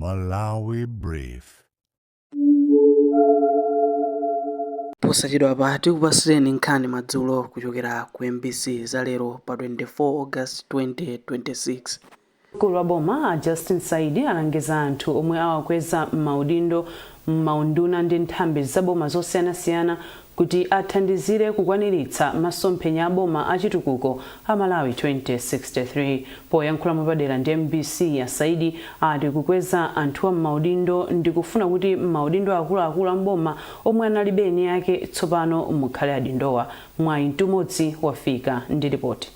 Malawi Brief. Posachedwapa tikupatsireni nkhani madzulo kuchokera ku MBC za lero pa 24 August 2026. Mkulu wa boma a Justin Saidi alangiza anthu omwe awakweza m'maudindo m'maunduna ndi nthambi za boma zosiyanasiyana kuti athandizire kukwaniritsa masomphenya a boma a chitukuko a Malawi 2063. Poyankhula mwapadera ndi MBC, a Saidi ati kukweza anthuwa m'maudindo ndi kufuna kuti m'maudindo akuluakulu a m'boma omwe analibe eni ake tsopano mukhale adindowa. Mwayi Mtumodzi wafika ndi ripoti.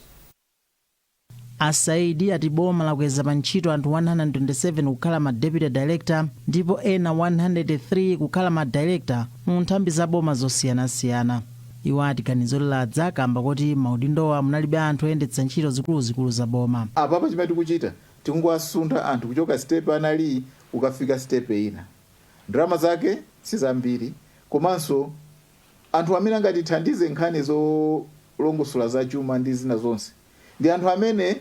A Saidi ati boma lakweza pa ntchito anthu 127 kukhala ma deputy director ndipo ena 103 kukhala ma director mu nthambi za boma zosiyanasiyana. Iwo ati ganizoli ladza kamba koti maudindowa munalibe anthu oyendetsa ntchito zikuluzikulu za boma. Apapa chimene tikuchita, tikungowasuntha anthu kuchoka step anali kukafika step ina. Ndalama zake sizambiri, komanso anthu amene angatithandize nkhani zolongosola za chuma ndi zina zonse ndi anthu amene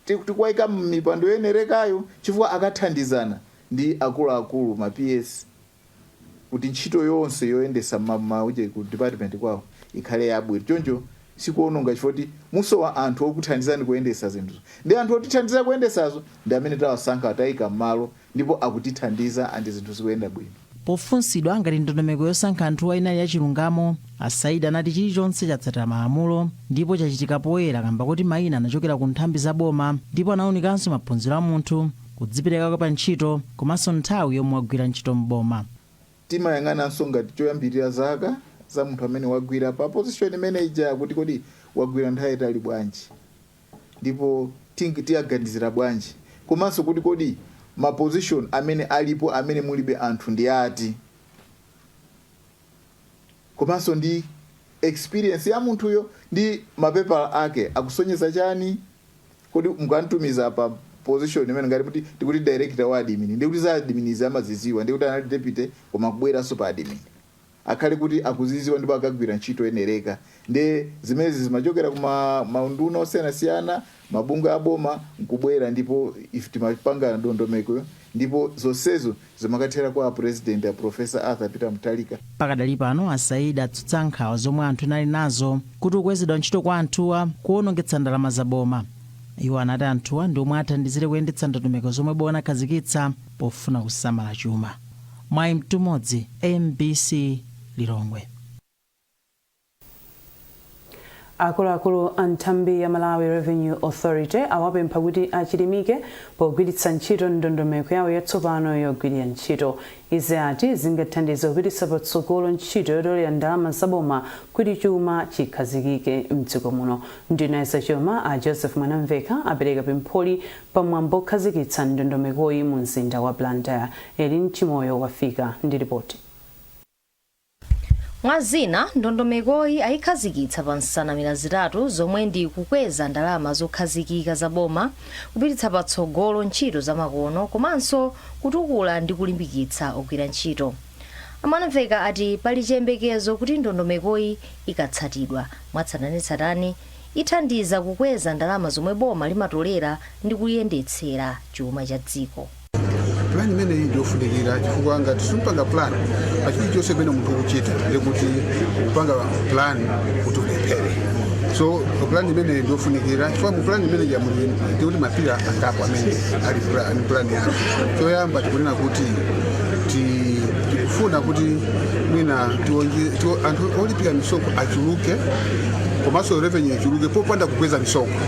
tikuwayika m'mipando yoyenerekayo, chifukwa akathandizana ndi akuluakulu, ma PS, kuti ntchito yonse yoyendesa mauje ku department kwawo ikhale yabwino. Choncho sikuononga, chifukwa kuti musowa anthu okuthandizani kuyendesa zinthuzo, ndi anthu otithandiza kuyendesazo ndi amene tawasankha, tayika m'malo, ndipo akutithandiza and zinthu zikuyenda bwino. Pofunsidwa ngati ndondomeko yosankha anthuwa inali yachilungamo, a Saidi anati chilichonse chatsatira malamulo ndipo chachitika poyera kamba kuti mayina anachokera ku nthambi za boma ndipo anawunikanso maphunziro a munthu, kudzipereka kwake pa ntchito komanso nthawi yomwe wagwira ntchito m'boma. Timayang'ananso ngati choyambirira zaka za munthu amene wagwira pa position imene ija, kuti kodi wagwira nthawi itali bwanji ndipo tiyaganizira bwanji, komanso kuti kodi ma position amene alipo amene mulibe anthu ndi ati, komanso ndi experience ya munthuyo ndi mapepala ake akusonyeza chani. Kodi mukantumiza pa position imene ngati kuti tikuti director wa admin, ndikuti za admin amaziziwa, ndikuti anali deputy koma kubweranso pa admin, akhale kuti akuziziwa ndipo akagwira ntchito yoyenereka. Ndi zimenezi zimachokera kuma maunduna osiyanasiyana, mabungwe aboma, nkubwera, ndipo ife timapanga ndondomeko, ndipo zonsezo zimakathera kwa president, a Professor Arthur Peter Mutharika. Pakadali pano, a Saidi atsutsa nkhawa zomwe anthu anali nazo kuti kukwezedwa ntchito kwa anthuwa kuwonongetsa ndalama za boma. Iwo anati anthuwa ndi omwe athandizire kuyendetsa ndondomeko zomwe boma linakhazikitsa pofuna kusamala chuma. Mwayi Mtumodzi, MBC, Lilongwe. Akuluakulu a nthambi ya Malawi Revenue Authority awapempha kuti achilimike pogwiritsa ntchito ndondomeko yawo yatsopano yogwirira ntchito. Izi ati zingathandize kupititsa patsogolo ntchito yotolera ndalama zaboma kuti chuma chikhazikike mdziko muno. Nduna ya zachuma a Joseph Mwanamvekha apereka pempholi pamwambo okhazikitsa ndondomekoyi mu mzinda wa Blantyre. Elin Chimoyo wafika ndi ripoti. Mwa zina, ndondomekoyi ayikhazikitsa pa nsanamira zitatu zomwe ndi kukweza ndalama zokhazikika za boma, kupititsa patsogolo ntchito zamakono komanso kutukula ndi kulimbikitsa ogwira ntchito. A Mwanamvekha ati pali chiyembekezo kuti ndondomekoyi ikatsatidwa mwatsatanetsatane ithandiza kukweza ndalama zomwe boma limatolera ndi kuyendetsera chuma cha dziko. Plan imeneyi ndiyofunikira chifukwa ngati simpanga plan pa chilichonse chimene munthu ukuchita, ndikuti ukupanga plan kuti ulephere. So plan imeneyi ndiyofunikira chifukwa mu plan imeneyi muli ndikuti ma pillar angapo amene ali plan yake. Choyamba, tikunena kuti tikufuna kuti mwina anthu olipira misonkho achuluke komanso revenue ichuluke popanda kukweza misonkho.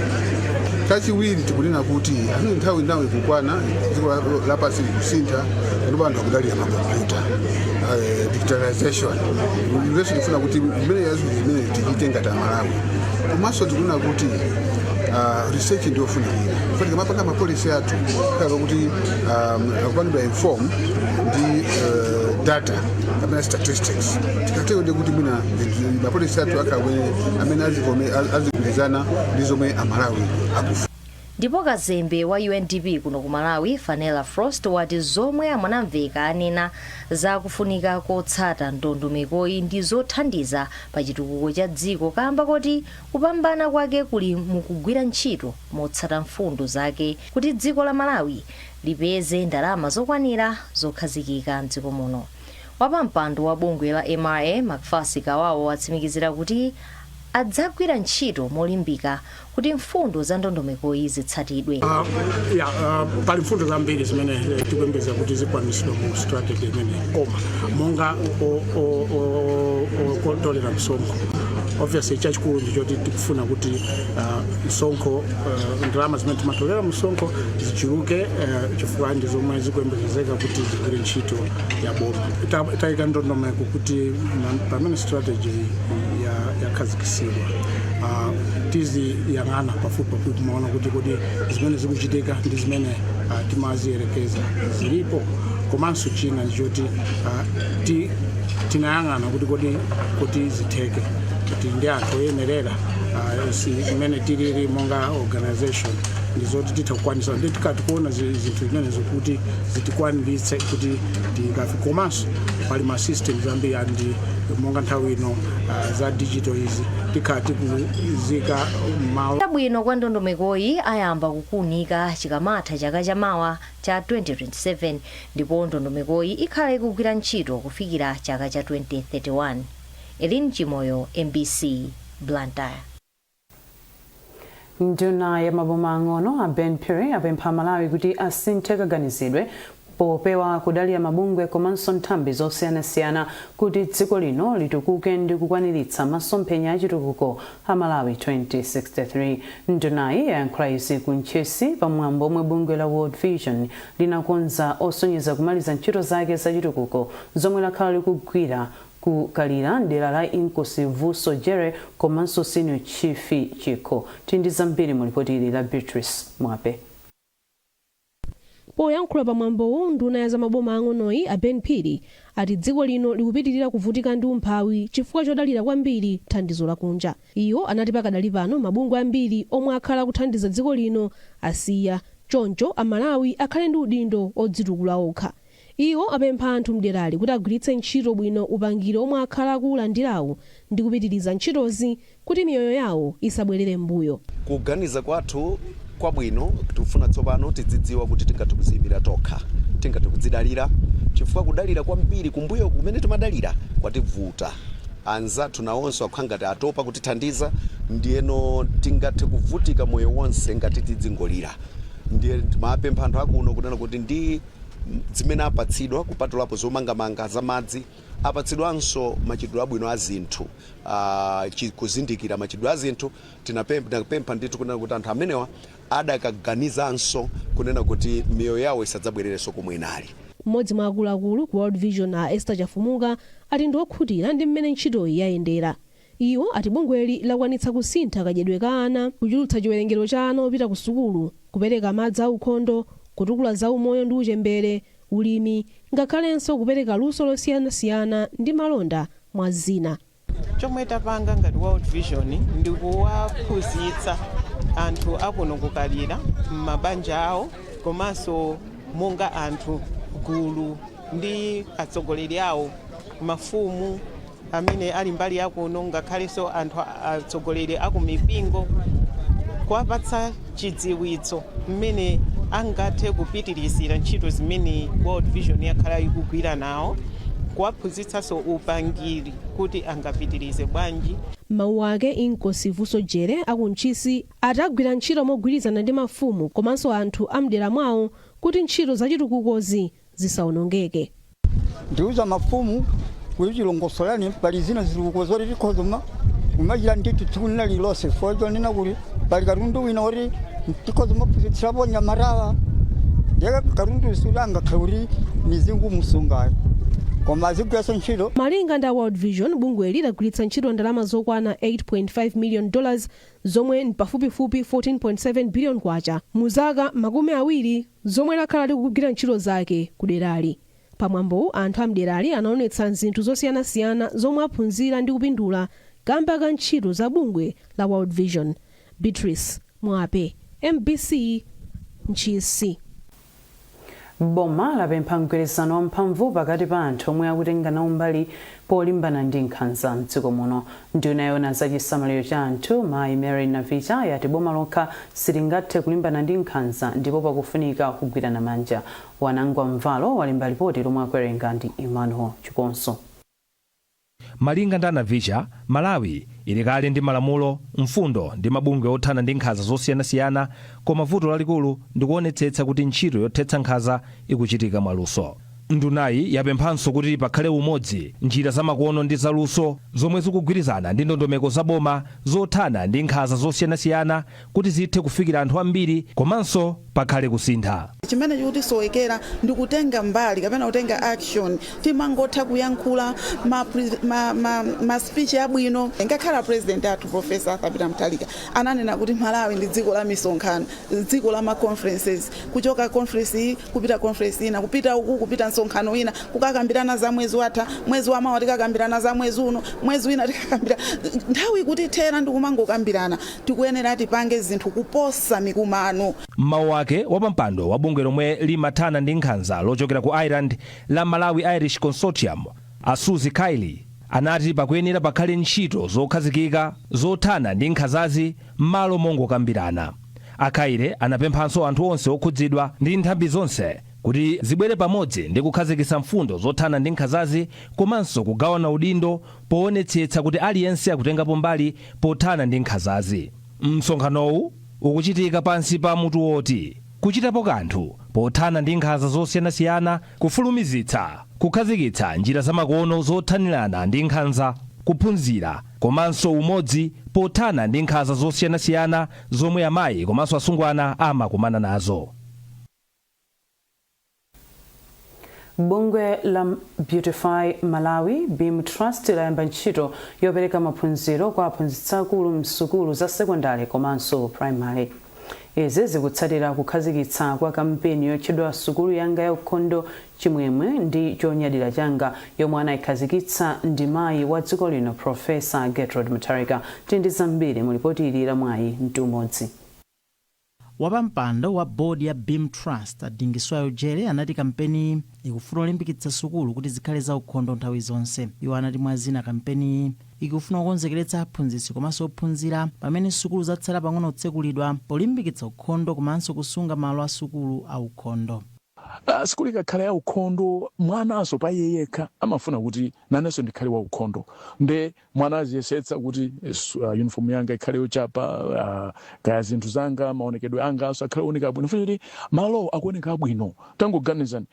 Kachiwiri, tikunena kuti amene nthawi nawo ikukwana, dziko lapansi likusintha ndipo anthu akudalira makompyuta, digitalization. Iwenso tikufuna kuti imene yazo zimene tichite ngati Amalawi. Komanso tikunena kuti research ndiyofunikira kuti tikamapanga ma policy athu khala kuti akupangidwa inform ndi data kapena statistics. Tikatero ndi kuti mwina ma policy athu akhala amene azigwirizana ndi zomwe Amalawi akufuna. Ndipo kazembe wa UNDP kuno ku Malawi, Fanella Frost, wati zomwe a Mwanamvekha anena za kufunika kotsata ndondomekoyi ndi zothandiza pa chitukuko cha dziko, kamba koti kupambana kwake kuli mukugwira ntchito motsata mfundo zake kuti dziko la Malawi Lipeze ndalama zokwanira zokhazikika mdziko muno. Wapampando wa bungwe la MRA, Macpherson Kawawa, watsimikizira kuti adzagwira ntchito molimbika kuti mfundo za ndondomekoyi zitsatidwe. Ya, pali mfundo zambiri zimene tikuyembekeza kuti zikwaniritsidwe mu strategy imene, koma monga otolera msonkho, obviously chachikulu ndichoti tikufuna kuti msonkho, ndalama zimene timatolera msonkho zichuluke, chifukwa ndi zomwe zikuyembekezeka kuti zigwire ntchito ya boma. Tayika ndondomeko kuti pamene strategy yakhazikitsidwa, tiziyang'ana pafupi pafupi kumaona kuti kodi zimene zikuchitika ndi zimene timaziyerekeza zilipo. Komanso china ndichoti tinayang'ana kuti kodi kuti zitheke kuti ndi anthu oyenerera, zimene tilili monga organization ndizoti titha kukwanisa ndi tikati kuona zinthu zimenezo kuti zitikwaniritse kuti tikafi. Komanso pali ma systems ambiri andi monga nthawi ino za digital izi tikhala tikuzika malo. Bwino kwa ndondomekoyi ayamba kukuunika chikamatha chaka chamawa cha 2027, ndipo ndondomekoyi ikhala ikugwira ntchito kufikira chaka cha 2031. Elin Chimoyo, MBC, Blantyre. Nduna ya maboma ang'ono a Ben Phiri apempha Malawi kuti asinthe kaganizidwe popewa kudalira mabungwe komanso nthambi zosiyanasiyana kuti dziko lino litukuke ndi kukwaniritsa masomphenya achitukuko a Malawi 2063. Ndunayi yayankhula izi ku Ntchisi pamwambo omwe bungwe la World Vision linakonza osonyeza kumaliza ntchito zake zachitukuko zomwe lakhala likugwira ku Kalira, dera la Inkosi Vuso Jere komanso Senior Chief Chikho. Tindi zambiri mu ripoti ili la Beatrice Mwape. Poyankhula pamwambowu, nduna ya zamaboma ang'onoyi a Ben Phiri ati dziko lino likupitirira kuvutika ndi umphawi chifukwa chodalira kwambiri thandizo lakunja. Iwo anati pakadali pano mabungwe ambiri omwe akhala akuthandiza dziko lino asiya, choncho Amalawi akhale ndi udindo odzitukula okha. Iwo apempha anthu mderali kuti agwiritse ntchito bwino upangiri omwe akhala akuwulandirawo ndi kupitiriza ntchitozi kuti miyoyo yawo isabwerere m'mbuyo. Kuganiza kwathu kwabwino, tikufuna tsopano tidzidziwa kuti tingathe kuziyimira tokha, tingathe kudzidalira, chifukwa kudalira kwambiri kumbuyo kumene timadalira kwativuta. Anzathu nawonso akukhala ngati atopa kutithandiza, ndiyeno tingathe kuvutika moyo wonse ngati tidzingolira. Ndiye timapempha anthu akuno kunena kuti ndi zimene apatsidwa, kupatulapo zomangamanga za madzi, apatsidwanso machitidwe abwino a zinthu, kuzindikira machitidwe a zinthu. Tinapempha ndithu kunena kuti anthu amenewa adakaganizanso kunena kuti miyoyo yawo isadzabwererenso komwe inali. Mmodzi mwa akuluakulu ku World Vision, a Esther Chafumuka, ati ndi okhutira ndi mmene ntchitoyi yayendera. Iwo ati bungweli lakwanitsa kusintha kadyedwe ka ana, kuchulutsa chiwerengero cha ana opita ku sukulu, kupereka madzi aukhondo, kutukula zaumoyo ndi uchembere, ulimi, ngakhalenso kupereka luso losiyanasiyana ndi malonda, mwa zina. Chomwe tapanga ngati World Vision ndi kuwaphunzitsa anthu akuno kukalira m'mabanja awo, komanso monga anthu gulu ndi atsogoleri awo, mafumu amene ali mbali yakuno, ngakhalenso anthu atsogoleri akumipingo, kuwapatsa chidziwitso mmene angathe kupitirizira ntchito zimene World Vision yakhala ikugwira nawo, kuwaphunzitsanso upangiri kuti angapitirize bwanji. Mawu ake, Inkosi Vuso Jere aku Ntchisi ati agwira ntchito mogwirizana ndi mafumu komanso anthu amdera mwawo kuti ntchito zachitukukozi zisawonongeke. Ndiuza mafumu kuti chilongosolani, pali zina zitukuko zoti tikhoza kumachita ndithu tsiku lina lililonse, chifukwa chonena kuti pali katundu wina woti tikhoza maphunzitsirapo nyamatawa. Ndiye katundu suti angakhale kuti mizingu musungayo, koma azigwiranso ntchito. Malinga ndi a World Vision, bungweli lagwiritsa ntchito ndalama zokwana $8.5 million, zomwe ndi pafupifupi 14.7 billion kwacha, mu zaka 20 zomwe lakhala likugwira ntchito zake ku derali. Pamwambowu, anthu amderali anaonetsa zinthu zosiyanasiyana zomwe aphunzira ndi kupindula kamba ka ntchito za bungwe la World Vision. Beatrice Mwape, MBC, Ntchisi. Boma lapempha mgwirizano wamphamvu pakati pa anthu omwe akutenga nawo mbali polimbana ndi nkhanza mdziko muno. Nduna yoona za chisamaliro cha anthu, Mayi Mary Navicha, yati boma lokha silingathe kulimbana ndi nkhanza ndipo pakufunika kugwirana manja. Wanangwa Mvalo walemba lipoti lomwe akuwerenga ndi Emmanuel Chikonso. Malinga ndi a Navicha, Malawi ili kale ndi malamulo, mfundo ndi mabungwe othana ndi nkhanza zosiyanasiyana, koma vuto lalikulu ndikuonetsetsa kuti ntchito yothetsa nkhanza ikuchitika mwaluso. Ndunayi yapemphanso kuti pakhale umodzi, njira zamakono ndi zaluso zomwe zikugwirizana ndi ndondomeko za boma zothana ndi nkhanza zosiyanasiyana kuti zithe kufikira anthu ambiri komanso pakhale kusintha. Chimene chikutisowekera ndi kutenga mbali kapena kutenga action. Timangotha kuyankhula ma speech abwino. Ngakhale president athu, Professor Arthur Peter Mutharika, ananena kuti Malawi ndi dziko la misonkhano, dziko la ma conferences, kuchoka conference iyi kupita conference ina, kupita uku, kupita msonkhano wina, kukakambirana za mwezi watha, mwezi wamawa tikakambirana za mwezi uno, mwezi wina tikakambira. Nthawi ikutithera ndi kumangokambirana. Tikuyenera tipange zinthu kuposa mikumano. Mmawu ake, wapampando wa bungwe lomwe limathana ndi nkhanza lochokera ku Ireland la Malawi Irish Consortium, a Suzy Kiley, anati pakuyenera pakhale ntchito zokhazikika zothana ndi nkhanzazi m'malo mongokambirana. A Kiley anapemphanso anthu onse okhudzidwa ndi nthambi zonse kuti zibwere pamodzi ndi kukhazikitsa mfundo zothana ndi nkhanzazi komanso kugawana udindo poonetsetsa kuti aliyense akutengapo mbali pothana ndi nkhanzazi. Msonkhanowu ukuchitika pansi pa mutu woti kuchitapo kanthu pothana ndi nkhanza zosiyanasiyana, kufulumizitsa kukhazikitsa njira zamakono zothanirana ndi nkhanza, kuphunzira komanso umodzi pothana ndi nkhanza zosiyanasiyana zomwe amayi komanso asungwana amakumana nazo. Bungwe la Beautify Malawi Beam Trust layamba ntchito yopereka maphunziro kwa aphunzitsi akulu msukulu za sekondari komanso primary. Izi zikutsatira kukhazikitsa kwa kampeni yotchedwa Sukulu Yanga ya Ukhondo, Chimwemwe ndi Chonyadira Changa, yomwe anayikhazikitsa ndi mayi wa dziko lino, Professor Gertrude Mutharika. Tili ndi zambiri mu lipoti ili la Mwayi Mtumodzi. Wapampando wa board ya Beam Trust, a Dingiswayo Jere, anati kampeniyi ikufuna kulimbikitsa sukulu kuti zikhale za ukhondo nthawi zonse. Iwo anati mwa zina kampeniyi ikufuna kukonzekeretsa aphunzitsi komanso ophunzira pamene sukulu zatsala pang'ono kutsekulidwa, polimbikitsa ukhondo komanso kusunga malo a sukulu a ukhondo. Sukulu ikakhala ya ukhondo, mwananso pa iye yekha amafuna kuti nanenso ndikhale wa ukhondo. Nde mwana aziyesetsa kuti uniform yanga ikhale yochapa, kaya zinthu zanga, maonekedwe anganso akhale ooneka abwino, funa kuti malowo akuoneka abwino. Tangoganizani,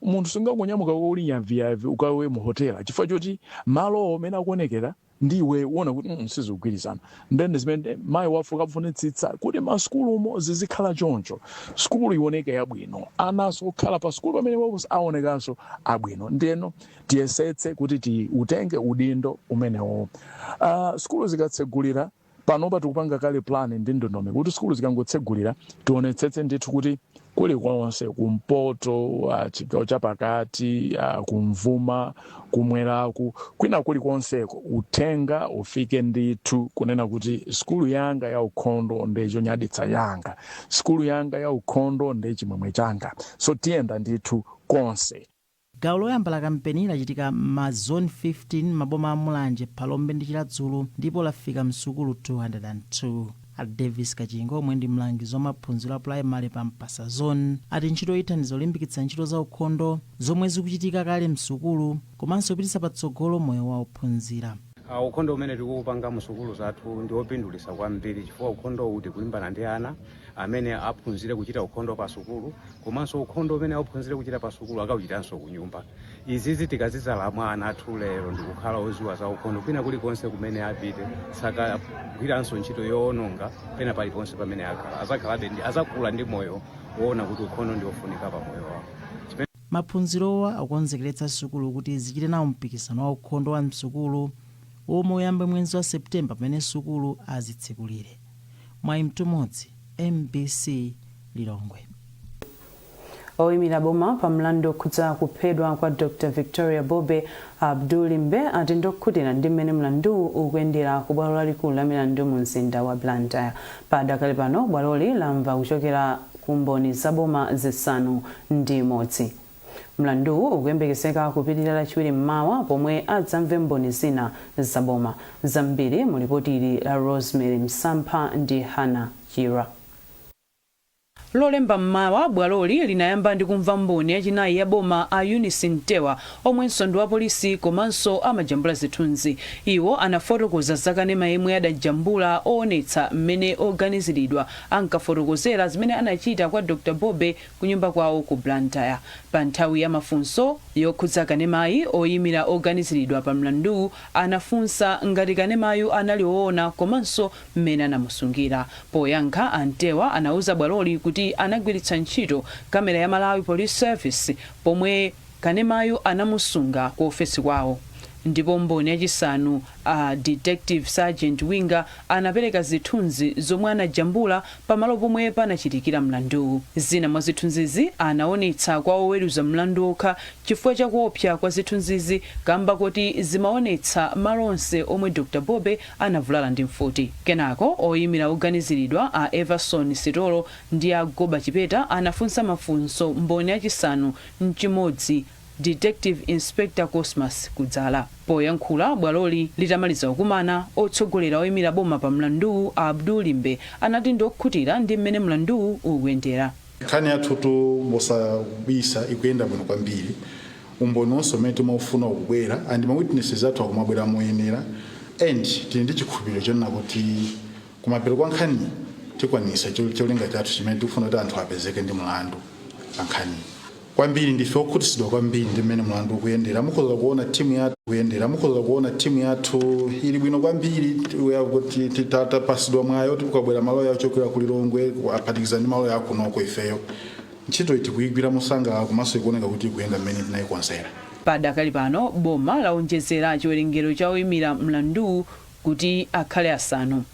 munthu sungangonyamuka uli yaviyavi ukawe mu hotela chifukwa choti malowo amene akuonekera ndiwe uona kuti sizikugwirizana. Ndende zimene mayi wathu akafunitsitsa kuti masukulumo zizikhala choncho, sukulu ioneke yabwino, ananso okhala pa sukulu pamene wapo aonekanso abwino. Ndeno tiyesetse kuti tiutenge udindo umenewo. Sukulu zikatsegulira, panopa tikupanga kale plan ndi ndondomeko kuti sukulu zikangotsegulira tionetsetse ndithu kuti kulikonse, kumpoto, chigawo chapakati, kumvuma, kumweraku, kwina kulikonseko, uthenga ufike ndithu kunena kuti sukulu yanga ya ukhondo ndi chonyaditsa yanga, sukulu yanga ya ukhondo ndi chimwemwe changa. So tiyenda ndithu konse. Gawo loyamba la kampeni lachitika ma zone 15 maboma a Mulanje, Phalombe ndi Chiradzulu ndipo lafika msukulu 202. A Davis Kachingo, omwe ndi mlangizi wa maphunziro a primary pa Mpasa Zone, ati ntchito ithandiza kulimbikitsa ntchito za ukhondo zomwe zikuchitika kale msukulu komanso kupititsa patsogolo moyo wa ophunzira. Ukhondo umene tikupanga mu sukulu zathu ndi wopindulitsa kwambiri, chifukwa ukhondo uwu tikulimbana ndi ana amene aphunzire kuchita ukhondo pa sukulu, komanso ukhondo umene aphunzire kuchita pa sukulu akauchitanso ku nyumba. Izizi tikazizala mwa ana athu lero ndikukhala oziwa za ukhondo, kwina kulikonse kumene apite sakagwiranso ntchito yoononga pena paliponse pamene akhala, azakhalabe ndi azakula ndi moyo woona kuti ukhondo ndi ofunika pa moyo wawo. Maphunzirowa akukonzekeretsa sukulu kuti zichite nawo mpikisano wa ukhondo wa msukulu womwe uyambe mwezi wa Septemba pamene sukulu azitsekulire. Mwayi Mtumodzi, MBC, Lilongwe. Oyimira boma pa mlandu okhudza kuphedwa kwa Dr Victoria Bobe, Abdul Limbe, ati ndokhutira ndi mmene mlanduwu ukuyendera ku bwalo lalikulu la milandu mu mzinda wa Blantyre. Padakali pano bwaloli lamva kuchokera ku mboni zaboma 6. Mlanduwu ukuyembekezeka kupitirira Lachiwiri mmawa pomwe adzamve mboni zina zaboma. Zambiri mu lipoti ili la Rosemary Msampha ndi Hannah Chira. Lolemba mmawa, bwaloli linayamba ndi kumva mboni yachinayi ya boma, a Eunice Mtewa, omwenso ndi wa polisi komanso amajambula zithunzi. Iwo anafotokoza zakanema yemwe adajambula oonetsa mmene oganiziridwa ankafotokozera zimene anachita kwa Dr Bobe ku nyumba kwawo ku Blantyre. Pa nthawi ya mafunso yokhudza kanemayi, oyimira oganiziridwa pa mlanduwu anafunsa ngati kanemayu anali woona komanso mmene anamusungira. Poyankha, Antewa anauza bwaloli kuti anagwiritsa ntchito kamera ya Malawi Police Service pomwe kanemayu anamusunga ku ofesi kwawo. Ndipo mboni yachisanu, a Detective Sergeant Winga, anapereka zithunzi zomwe anajambula pamalo pomwe panachitikira mlanduwu. Zina mwa zithunzizi anaonetsa kwa oweruza mlandu okha chifukwa chakuopsa kwa zithunzizi, kamba kuti zimaonetsa malo onse omwe Dr Bobe anavulala ndi mfuti. Kenako oyimira oganiziridwa, a Everson Sitolo ndi a Goba Chipeta, anafunsa mafunso mboni yachisanu mchimodzi, Detective Inspector Cosmas Kudzala. Poyankhula bwaloli litamaliza kukumana, otsogolera oyimira boma pa mlanduwu, a Abdul Limbe, anati ndiokhutira ndi mmene mlanduwu ukuyendera. Nkhani yathutu mosabisa ikuyenda bwino kwambiri. Umboni wonse umene timaufuna ukubwera and ma witnesses athu akumabwera moyenera, and tili ndi chikhulupiriro chonena kuti kumapeto kwa nkhani tikwanisa cholinga chathu chimene tikufuna, kuti anthu apezeke ndi mlandu pa nkhani. Kwambiri ndife okhutitsidwa kwambiri ndi mmene mlandu ukuyendera. Mukhoza kuona timu yathu kuyendera, mukhoza kuona timu yathu ili bwino kwambiri. Kuti tapasidwa mwayi kuti kukabwera maloya ochokera ku Lilongwe, aphatikiza ndi maloya akunoko, ifeyo ntchito iti kuyigwira mosangalala, komanso ikuoneka kuti ikuyenda mmene tinayikonzera. Padakali pano boma laonjezera chiwerengero cha oyimira mlanduwu kuti akhale asanu.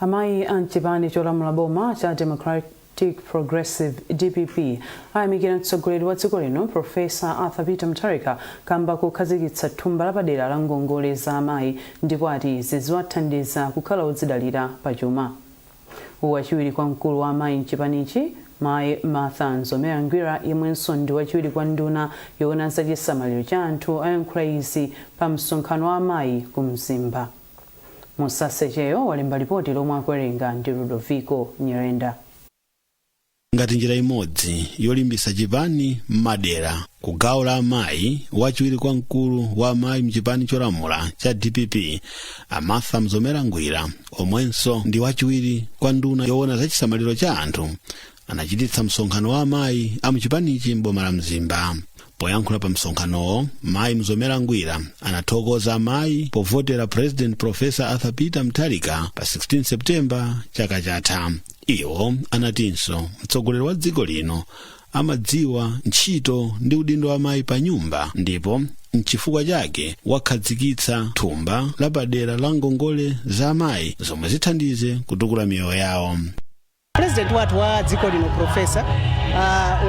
Amayi a mchipani cholamula boma cha Democratic Progressive, DPP, ayamikira mtsogoleri wa dziko lino, Professor Arthur Peter Mutharika, kamba kukhazikitsa thumba lapadera la ngongole za amayi, ndipo ati izi ziwathandiza kukhala odzidalira pachuma. Wachiwiri kwa mkulu wa amayi mchipanichi, Mayi Martha Mzomera Ngwira, yemwenso ndi wachiwiri kwa nduna yoona zachisamaliro cha anthu, ayankhula izi pa msonkhano wa amayi ku Mzimba. Musasecheyo walemba ripoti lomwe akuwerenga ndi Ludovico Nyerenda. Ngati njira imodzi yolimbisa chipani m'madera ku gawo la amayi, wachiwiri kwa mkulu wa amayi mchipani cholamula cha DPP, a Martha Mzomera Ngwira, omwenso ndi wachiwiri kwa nduna yoona za chisamaliro cha anthu, anachititsa msonkhano wa amayi a mchipanichi m'boma la Mzimba. Poyankhula pa msonkhanowo, Mayi Mzomera Ngwira anathokoza amayi povotera President Professor Arthur Peter Mutharika pa 16 Septemba chaka chatha. Iwo anatinso mtsogoleri wa dziko lino amadziwa ntchito ndi udindo wa amayi pa nyumba, ndipo nchifukwa chake wakhazikitsa thumba lapadera la ngongole za amayi zomwe zithandize kutukula miyoyo yawo. President wathu wa dziko lino, Professor,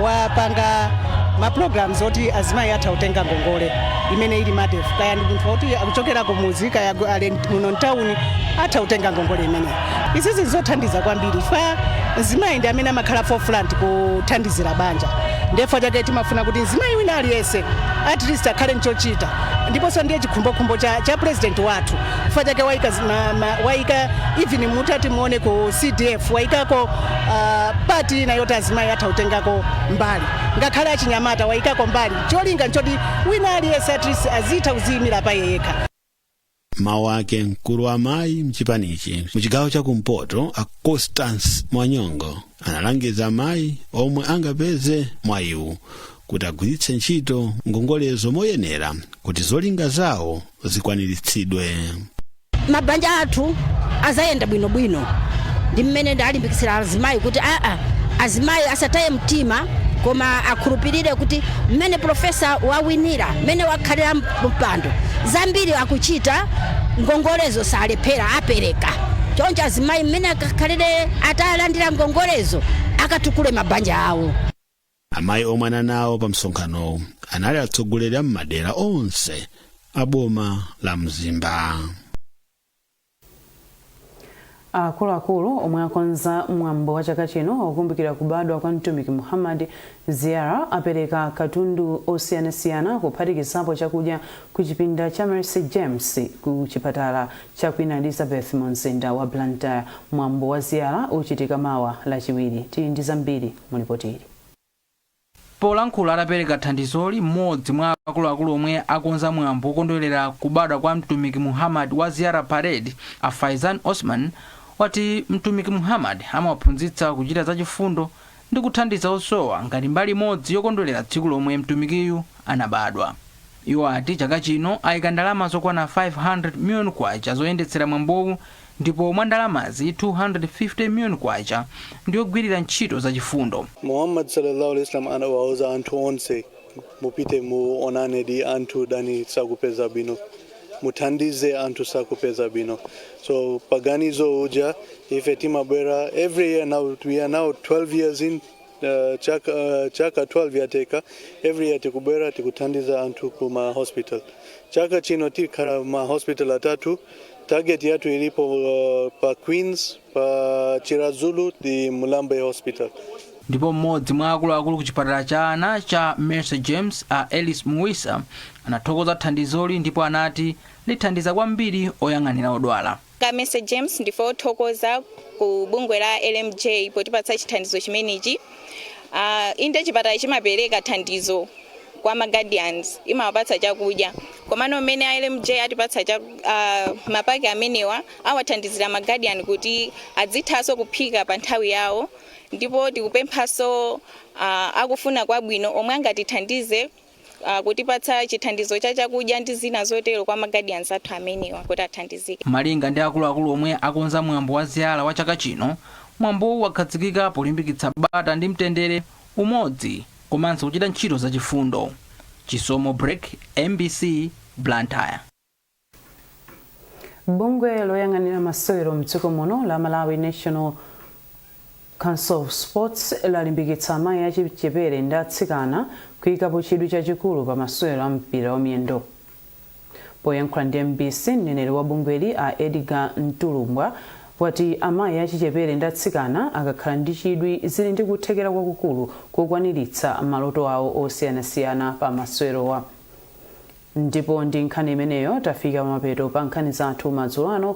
wapanga ma programs oti azimayi atha kutenga ngongole imene ili MARDEF. Kaya ndi munthu oti akuchokera kumuzi, kaya ali muno mtawuni, atha kutenga ngongole imeneyi. Izizi zothandiza kwambiri chifukwa mzimayi ndi amene amakhala forefront kuthandizira banja. Ndefo chake timafuna kuti mzimayi wina aliyense at least akhale nchochita, ndiponso ndiye chikhumbokhumbo cha president wathu. Chifukwa chake waika, waika even mutati muone ku CDF waikako part ina yoti azimayi atha kutengako mbali, ngakhale achinyamata waikako mbali. Cholinga nchoti wina aliyense at least azitha kuziyimira pa yekha. Mawu ake, mkulu wa amayi mchipanichi muchigawo chakumpoto, a Constance Mwanyongo, analangiza amayi omwe angapeze mwayiwu kuti agwiritse ntchito ngongolezo moyenera kuti zolinga zawo zikwaniritsidwe. Mabanja athu azayenda bwinobwino ndi mmene ndalimbikitsira azimayi kuti aa, azimayi asataye mtima, koma akhulupirire kuti mmene Professor wawinira, mmene wakhalira mpando, zambiri akuchita, ngongolezo salephera, apereka. Choncho azimayi mmene akakhalire atalandira ngongolezo akatukule mabanja awo. Amayi omwe anali nawo pa msonkhanowu anali atsogoleri a m'madera onse a boma la Mzimba. Akuluakulu omwe akonza mwambo wa chaka chino okumbukira kubadwa kwa Mtumiki Muhammad, Ziyara, apereka katundu osiyanasiyana kuphatikizapo chakudya ku chipinda cha Mercy James ku chipatala cha Queen Elizabeth mu mzinda wa Blantyre. Mwambo wa Ziyara uchitika mawa Lachiwiri. Tili ndi zambiri mulipotili. Polankhula atapereka thandizoli, mmodzi mwa akuluakulu omwe akonza mwambo wokondwerera kubadwa kwa Mtumiki Muhammad wa Ziyara Parade, a Faizan Osman, wati Mtumiki Muhammad amawaphunzitsa kuchita zachifundo ndi kuthandiza osowa ngati mbali imodzi yokondwerera tsiku lomwe mtumikiyu anabadwa. Iwo ati chaka chino ayika ndalama zokwana 500 million kwacha zoyendetsera mwambowu, ndipo mwa ndalamazi 250 million kwacha ndiyogwirira ntchito zachifundo. Muhammad sallallahu alaihi wasallam anawauza anthu onse, mupite muonane di anthu dani sakupeza bwino, muthandize anthu sakupeza bwino. So paganizo uja ife timabwera every year. Now we are now 12 years in, chaka 12 yateka. Every year tikubwera, tikuthandiza anthu kuma hospital. Chaka chino tikhala ma hospital atatu. Target yathu ilipo pa Queens, pa Chirazulu ndi Mulambe Hospital. Ndipo mmodzi mwa akuluakulu ku chipatala cha ana cha Mercy James, a Ellis Muwisa, anathokoza thandizoli ndipo anati lithandiza kwambiri oyang'anira odwala. Ka Mercy James, ndife othokoza ku bungwe la LMJ potipatsa chithandizo chimenechi. Inde, chipatala chimapereka thandizo kwa ma guardians, imawapatsa chakudya, komano mmene a LMJ atipatsa mapaki amenewa, awathandizira ma guardian kuti adzithanso kuphika pa nthawi yawo. Ndipo tikupemphanso akufuna kwabwino omwe angatithandize kutipatsa chithandizo cha chakudya ndi zina zotero kwa ma guardians athu amenewa kuti athandizike. Malinga ndi akuluakulu omwe akonza mwambo wa Ziyara wa chaka chino, mwambowu wakhazikika polimbikitsa bata ndi mtendere, umodzi komanso kuchita ntchito zachifundo. Chisomo Break, MBC, Blantyre. Bungwe loyang'anira masewero mdziko muno la Malawi National Council of Sports lalimbikitsa amayi achichepere ndi atsikana kuyikapo chidwi chachikulu pa masewero a mpira wa miyendo. Poyankhula ndi MBC, mneneri wa bungweli a Edgar Mtulumbwa wati amayi achichepere ndi atsikana akakhala ndi chidwi, zili ndi kuthekera kwakukulu kokwaniritsa maloto awo osiyanasiyana pa masewerowa. Ndipo ndi nkhani imeneyo tafika pamapeto pa nkhani zathu madzulo ano.